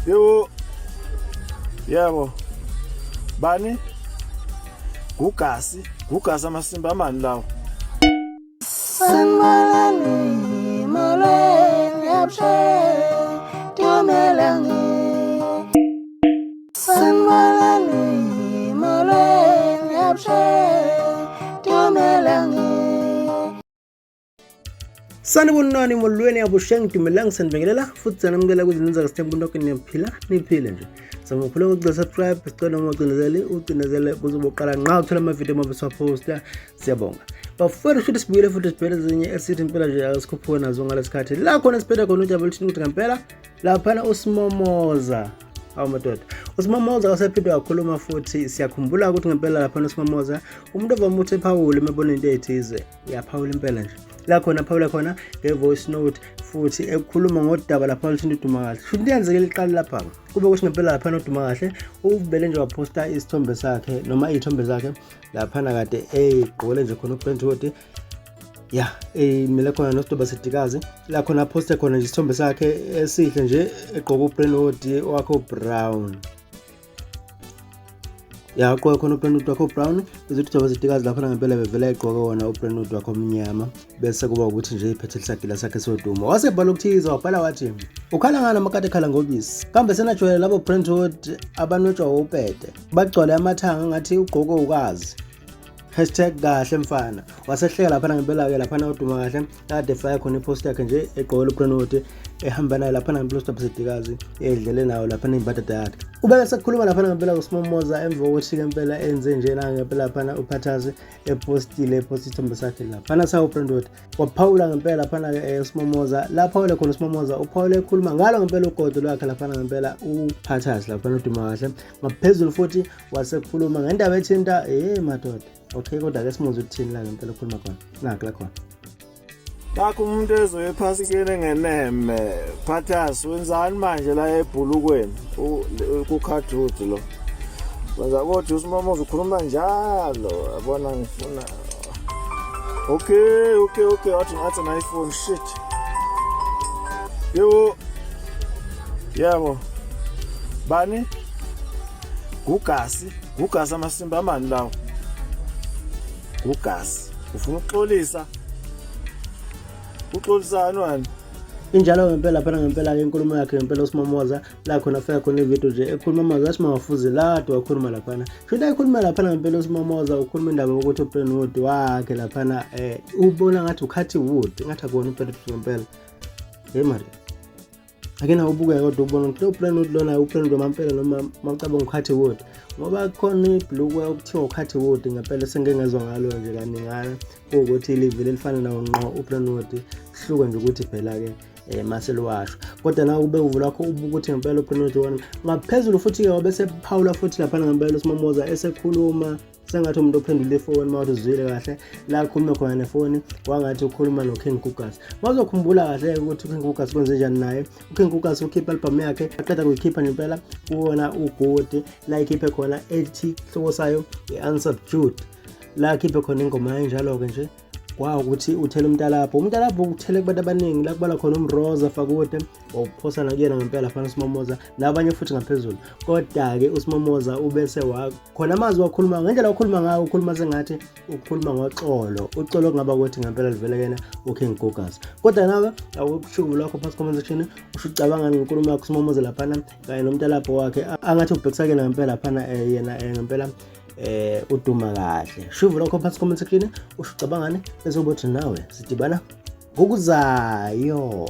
Yebo. Yebo. Bani? Gugasi, gugasi amasimba amani lawo. Sanibonani, molweni, abusheni, dumelang. Sanibonani, molweni, abusheni, dumelang. Sanibonani, molweni, avuxeni, dumelang, sanibingelela futhi sanamukela kwizinto zakasithembu nonke. Niyaphila, niphile nje. Samkhuleka ukucela subscribe, sicela noma ucinezele ucinezele kuze uqala nqa uthola amavidiyo uma besiwaphosta. Siyabonga bafowethu, futhi sibuyele futhi sibhele ezinye esithi impela nje akasikhuphuke nazo ngalesikhathi la khona siphethe khona udaba oluthini ukuthi ngempela laphana uSimomoza. Awu madoda, uSimomoza wasephinde wakhuluma futhi. Siyakhumbula ukuthi ngempela laphana uSimomoza umuntu ovame ukuthi ephawule uma ebona into ethize, uyaphawula impela nje. La khona aphawula khona nge-voice note futhi ekhuluma ngodaba lapha oluthinta uDuma Kahle. Futhi into eyenzeke liqala lapha kube ukuthi ngempela laphana uDuma Kahle uvele nje waphosta isithombe sakhe noma iy'thombe zakhe laphana kade eyigqokele nje khona uBrentwood, ya, emile khona noSidoba Sedikazi. La khona aphoste khona nje isithombe sakhe esihle nje egqoke uBrentwood wakhe ubrown, ya, ugqoke khona uBrentwood wakhe ubrown, bese uSidoba Sedikazi laphana ngempela bevela egqoke wona uBrentwood wakhe omnyama, bese kuba ukuthi nje iphethe lisagila sakhe sodumo. Wasebhala ukuthiza, wabhala wathi, "Ukhala ngani amakade ekhala ngobisi? Kambe senajwayele labo Brentwood abanwetshwa upete bagcwale amathanga ngathi ugqoke ukazi. #KahleMfana." Wasehleka laphana ngempela-ke laphana uDuma Kahle kade efake khona ipost yakhe nje egqokela uBrentwood, ehamba nayo laphana ngempela uSidaba Sedikazi, edlele nayo laphana imbadada yakhe. Ubeke sekukhuluma laphana ngempela kuSimomoza emva kokuthi-ke impela enze njena ngempela laphana uPhathasi epostile, eposta isithombe sakhe laphana sawo uBrentwood. Waphawula ngempela laphana-ke uSimomoza. Laphawule khona uSimomoza, uphawule ekhuluma ngalo ngempela ugodo lwakhe laphana ngempela uPhathasi laphana uDuma Kahle. Ngaphezulu futhi wasekhuluma ngendaba ethinta, eh madoda, okay, kodwa-ke simuzwe ukuthini la ngempela ukhuluma khona. Nakho la khona. Nakho umuntu ezoya ephasikeni engeneme. Phathas, wenzani manje la ebhulukweni ku-cardwood lo? Wenza kodwa uSimomoza ukhuluma njalo. Yabona ngifuna. Okay, wathi ngathi na iPhone, shit. Yebo. Yebo. Bani? Gugasi, gugasi amasimba amani lawo. Gugasi. Ufuna ukuxolisa? Uxolisani wena? Injalo ngempela laphana ngempela-ke inkulumo yakhe ngempela uSimomoza. La khona afika khona ividiyo nje ekhuluma amazwi athi mawafuze lade wakhuluma laphana. Shuthi ayikhuluma laphana ngempela uSimomoza, ukhuluma indaba yokuthi uBrentwood wakhe laphana ubona ngathi ukhathi wood, ngathi akuwona uBrentwood ngempela. Hey mari, ake nawe ubukeke kodwa ubona ukuthi lo Brentwood lona uBrentwood wamampela noma mawucabanga ukhathi wood, ngoba khona ibhlukwe okuthiwa ukhathi wood ngempela sengike ngezwa ngalo nje kaningana kuwukuthi livele lifana nawo ngqo uBrentwood, kuhluke nje ukuthi phela-ke mase liwasho. Kodwa nawe ube uvo lwakho ubuka ukuthi ngempela uBrentwood wona. Ngaphezulu futhi-ke wabe sephawula futhi laphana ngempela uSimomoza esekhuluma sengathi umuntu ophendula ifoni. Uma uthi uzwile kahle la akhulume khona nefoni, wangathi ukhuluma noKing Gugas. Mawuzokhumbula kahle ukuthi uKing Gugas kwenze njani naye. UKing Gugas ukhipha album yakhe, aqeda kuyikhipha ngempela kuwona ugodi la ikhiphe khona ethi hloko sayo i-Unsubdued, la akhiphe khona ingoma enjalo-ke nje kwawukuthi uthele umntalapho, umntalapho uthele kubantu abaningi, la kubalwa khona uMroza Fakude, wawuphosa nakuyena ngempela fana uSimomoza nabanye futhi ngaphezulu. Kodwa-ke uSimomoza ubese khona amazwi wakhuluma ngendlela wakhuluma ngayo, ukhuluma sengathi ukhuluma ngoxolo, uxolo kungaba ukuthi ngempela livele kuyena uKing Gugas. Kodwa nawe awukusho lwakho phansi comment section, usho ucabanga ngenkulumo yakho uSimomoza laphana kanye nomntalapho wakhe angathi ubhekisa kuyena ngempela laphana yena ngempela uDuma Kahle. Shuvu lokho phansi comment section, usho ucabangani, bese ubothi nawe sidibana ngokuzayo.